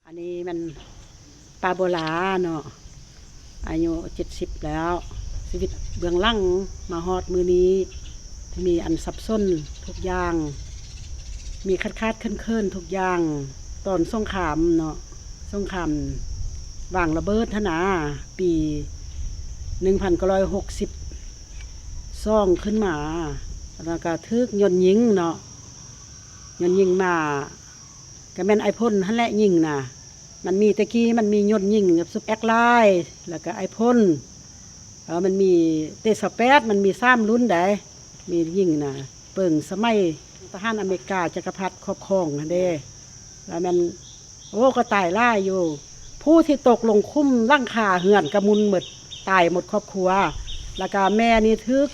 ອັນນີ້ແມ່ນປ້າບົວລາເນາະ ອາຍຸເຈັດສິບແລ້ວ. ຊີວິດເບື້ອງຫຼັງມາຮອດມື້ນີ້ ມີອັນສັບສົນທຸກຢ່າງ ມີຂາດໆເຂີນໆທຸກຢ່າງ. ຕອນສົງຄາມເນາະ ສົງຄາມວາງລະເບີດຫັ້ນນາ ປີໜຶ່ງພັນເກົ້າຮ້ອຍຫົກສິບສອງຂຶ້ນມາ ແລ້ວກະຖືກຍົນຍິງເນາະ ຍົນຍິງມາ ກະແມ່ນອ້າຍພົນຫັ້ນແຫຼະຍິງນະ. ມັນມີແຕ່ກີ້ມັນມີຍົນຍິງແບບຊຸບແອັກລາຍ ແລ້ວກະອ້າຍພົນ ເອີ ມັນມີເຕຊາວແປດ ມັນມີສາມລຸ້ນໃດ໋ ມີຍິງນະ. ເປີງສະໄໝທະຫານອາເມລິກາຈັກກະພັດຄອບຄອງຫັ້ນເດ້ ແລ້ວແມ່ນ ໂອ້ ກໍຕາຍຫຼາຍຢູ່. ຜູ້ທີ່ຕົກລົງຂຸມຫຼັງຄາເຮືອນກະໝຸ່ນໝົດ ຕາຍໝົດຄອບຄົວ. ແລ້ວກະແມ່ນີ້ຖືກ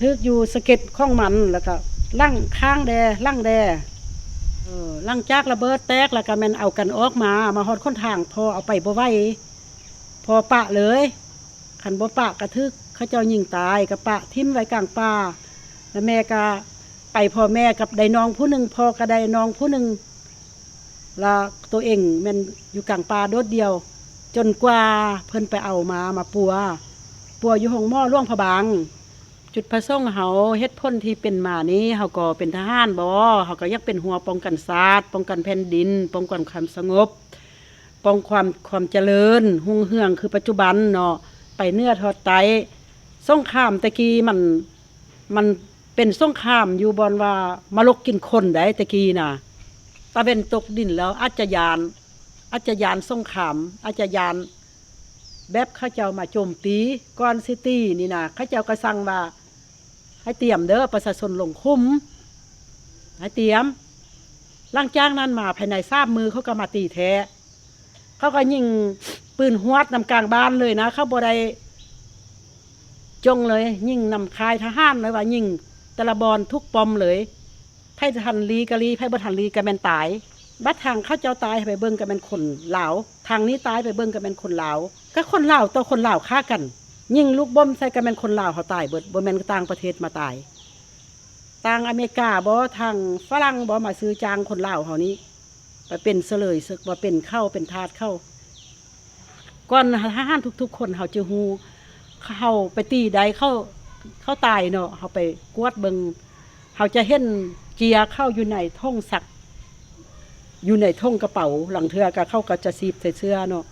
ຖືກຢູ່ສະເກັດຂອງມັນ ແລ້ວກະຫຼັງຂ້າງແດ່ ຫຼັງແດ່. ເອີ ຫຼັງຈາກລະເບີດແຕກແລ້ວກະແມ່ນເອົາກັນອອກມາ ມາຮອດຂົນທາງ ພໍ່ເອົາໄປບໍ່ໄຫວ ພໍ່ປະເລີຍ. ຄັນບໍ່ປະກະຖືກເຂົາເຈົ້າຍິງຕາຍ ກະປະຖິ້ມໄວ້ກາງປ່າ. ແລ້ວແມ່ກະໄປ ພໍ່ແມ່ກັບໄດ້ນ້ອງຜູ້ໜຶ່ງ ພໍ່ກະໄດ້ນ້ອງຜູ້ໜຶ່ງ ລະໂຕເອງແມ່ນຢູ່ກາງປ່າໂດດດ່ຽວ ຈົນກວ່າເພິ່ນໄປເອົາມາ ມາປົວ ປົວຢູ່ໂຮງໝໍຫຼວງພະບາງ. ຈຸດປະສົງເຮົາ ເຫດຜົນທີ່ເປັນມານີ້ ເຮົາກໍເປັນທະຫານບໍ ເຮົາກໍຢາກເປັນຮົ້ວປ້ອງກັນຊາດ ປ້ອງກັນແຜ່ນດິນ ປ້ອງກັນຄວາມສະຫງົບ ປ້ອງຄວາມ ຄວາມຈະເລີນຮຸ່ງເຮືອງຄືປັດຈຸບັນເນາະ ໄປເໜືອທອດໃຕ້. ສົງຄາມແຕ່ກີ້ມັນ ມັນເປັນສົງຄາມຢູ່ບ່ອນວ່າມະລົກກິນຄົນໃດ໋ ແຕ່ກີ້ນະ. ຕາເວັນຕົກດິນແລ້ວອາດຈະຢ້ານ ອາດຈະຢ້ານສົງຄາມ ອາດຈະຢ້ານແບບເຂົາເຈົ້າມາໂຈມຕີ. ກ່ອນຊິຕີນີ້ນະ ເຂົາເຈົ້າກໍສັ່ງວ່າໃຫ້ຕຽມເດີ ປະຊາຊົນລົງຂຸມ ໃຫ້ຕຽມ. ຫຼັງຈາກນັ້ນມາພາຍໃນສາມມື້ເຂົາກໍມາຕີແທ້. ເຂົາກໍຍິງປືນຫວດນຳກາງບ້ານເລີຍນະ ເຂົາບໍ່ໄດ້ຈົ່ງເລີຍ ຍິງນຳຄ້າຍທະຫານເລີຍ ວ່າຍິງແຕ່ລະບ່ອນທຸກປ້ອມເລີຍ. ໃຜທັນລີກະລີ ໃຜບໍ່ທັນລີກະແມ່ນຕາຍ. ບັດທາງເຂົາເຈົ້າຕາຍໄປເບິ່ງກະແມ່ນຄົນລາວ ທາງນີ້ຕາຍໄປເບິ່ງກະແມ່ນຄົນລາວ. ກະຄົນລາວຕໍ່ຄົນລາວຂ້າກັນ ຍິງລູກບົ້ມໃສ່ກະແມ່ນຄົນລາວເຮົາຕາຍເບິດ ບໍ່ແມ່ນຕ່າງປະເທດມາຕາຍ. ຕ່າງອາເມລິກາບໍ ທາງຝຣັ່ງບໍ ມາຊື້ຈ້າງຄົນລາວເຮົານີ້ ມາເປັນສະເຫຼີຍ ມາເປັນເຂົາ ເປັນທາດເຂົາ. ກ່ອນທະຫານທຸກໆຄົນເຮົາຈະຮູ້ ເຮົາໄປຕີໄດ້ເຂົາ ເຂົາຕາຍເນາະ ເຮົາໄປກວດເບິ່ງ ເຮົາຈະເຫັນເຈ້ຍເຂົາຢູ່ໃນຖົງຊັກ ຢູ່ໃນຖົງກະເປົາ. ລາງເທື່ອກະເຂົາກໍຈະສີບໃສ່ເສື້ອເນາະ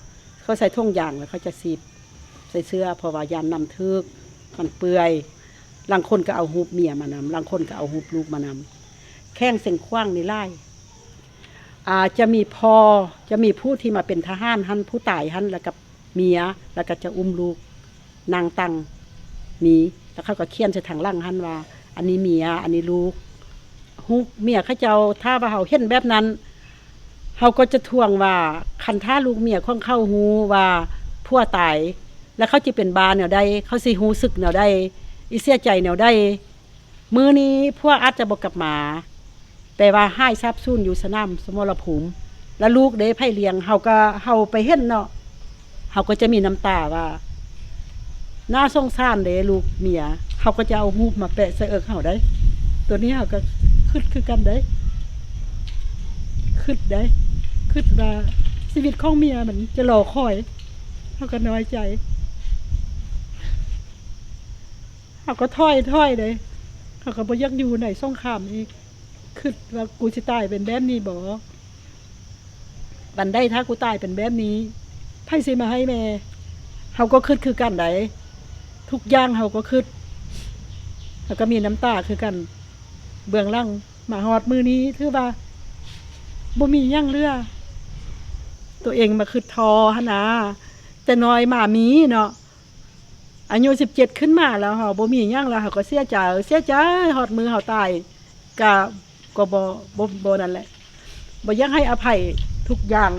ເຂົາໃສ່ຖົງຢາງແລ້ວເຂົາຈະສີບໃສ່ເສື້ອ ເພາະວ່າຢ້ານນ້ຳຖືກ ມັນເປື່ອຍ. ລາງຄົນກໍເອົາຮູບເມຍມານຳ ລາງຄົນກໍເອົາຮູບລູກມານຳ. ແຂວງຊຽງຂວາງນີ້ຫຼາຍ ອາ ຈະມີພໍ່ ຈະມີຜູ້ທີ່ມາເປັນທະຫານຫັ້ນ ຜູ້ຕາຍຫັ້ນ ແລ້ວກັບເມຍ ແລ້ວກໍຈະອຸ້ມລູກນັ່ງຕັ່ງ ມີ ແລ້ວເຂົາກໍຂຽນໃສ່ທາງຫຼັງຫັ້ນວ່າ ອັນນີ້ເມຍ ອັນນີ້ລູກ. ຮູບເມຍເຂົາເຈົ້າ ຖ້າວ່າເຮົາເຫັນແບບນັ້ນ ເຮົາກໍຈະທວງວ່າ ຄັນຖ້າລູກເມຍຂອງເຂົາຮູ້ວ່າຜົວຕາຍ ແລ້ວເຂົາຊິເປັນບ້າແນວໃດ ເຂົາຊິຮູ້ສຶກແນວໃດ ຊິເສຍໃຈແນວໃດ. ມື້ນີ້ຜົວອາດຈະບໍ່ກັບມາ ແປວ່າຫາຍສາບສູນຢູ່ສະໜາມສະໝໍລະພູມ ແລ້ວລູກເດ ໃຜລ້ຽງ? ເຮົາກໍ ເຮົາໄປເຫັນເນາະ ເຮົາກໍຈະມີນ້ຳຕາວ່າ ໜ້າສົງສານເດລູກເມຍ. ເຮົາກໍຈະເອົາຮູບມາແປະໃສ່ເອິກເຮົາໄດ໋. ໂຕນີ້ເຮົາກໍຄຶດຄືກັນໄດ໋ ຄຶດໄດ໋ ຄຶດວ່າຊີວິດຂອງເມຍມັນຈະລໍຄອຍ ເຮົາກໍນ້ອຍໃຈ. ເຮົາກໍຖອຍ ຖອຍເດ້ ເຮົາກໍບໍ່ຢາກຢູ່ໃນສົງຄາມອີກ. ຄຶດວ່າ ກູຊິຕາຍເປັນແບບນີ້ບໍ? ວັນໃດຖ້າກູຕາຍເປັນແບບນີ້ ໃຜຊິມາໃຫ້ແມ່? ເຮົາກໍຄຶດຄືກັນໄດ໋ ທຸກຢ່າງເຮົາກໍຄຶດ ເຮົາກໍມີນ້ຳຕາຄືກັນ. ເບື້ອງຫຼັງມາຮອດມື້ນີ້ ຖືວ່າບໍ່ມີຫຍັງເຫຼືອ. ໂຕເອງມາຄຶດທໍ້ຫັ້ນນາ ແຕ່ນ້ອຍມາມີເນາະ. ອາຍຸສິບເຈັດຂຶ້ນມາແລ້ວ ເຮົາບໍ່ມີຫຍັງແລ້ວ ເຮົາກໍເສຍໃຈ ເສຍໃຈຮອດມື້ເຮົາຕາຍ ກະ ກໍບໍ່ ບໍ່ ບໍ່ນັ້ນແຫຼະ ບໍ່ຢາກໃຫ້ອະໄພທຸກຢ່າງ.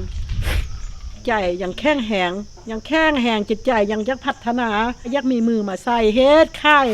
ໃຈຍັງແຂງແຮງ ຍັງແຂງແຮງ ຈິດໃຈຍັງຢາກພັດທະນາ ຢາກມີມືມາໃສ່ເຮັດຂາຍ